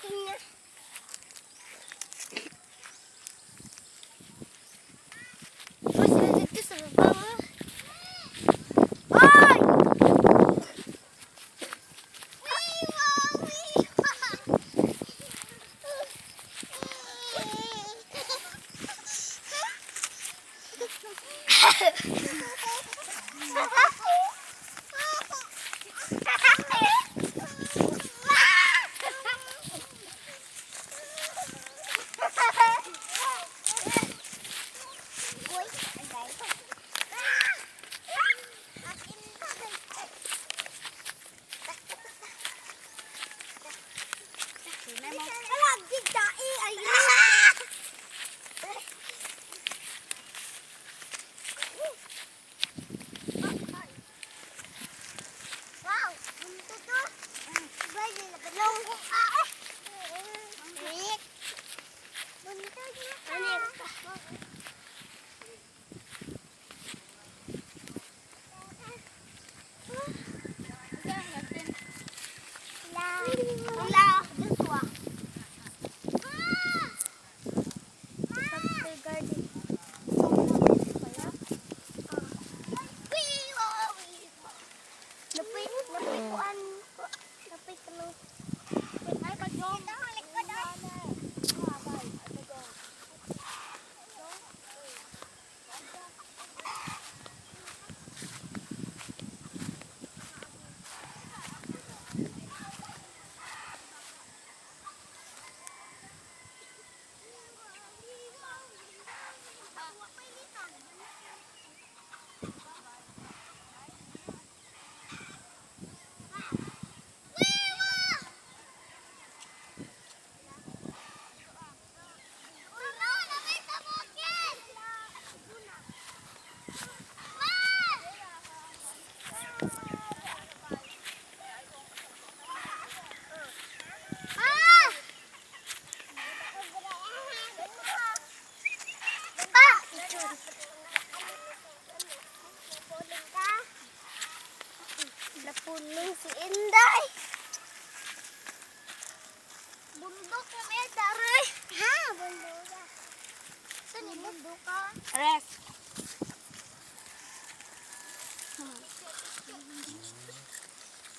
Niya. Uy, sila dito sa baba, ah. Ay! Wow, ito to. Wala, this one. Garden. Napay, napay kuan, napay kanang Ay, kajong. Ah! Napuning si Inday. Bundok na may daroy. Ha, bundok. Saan yung bundok ka? Rest.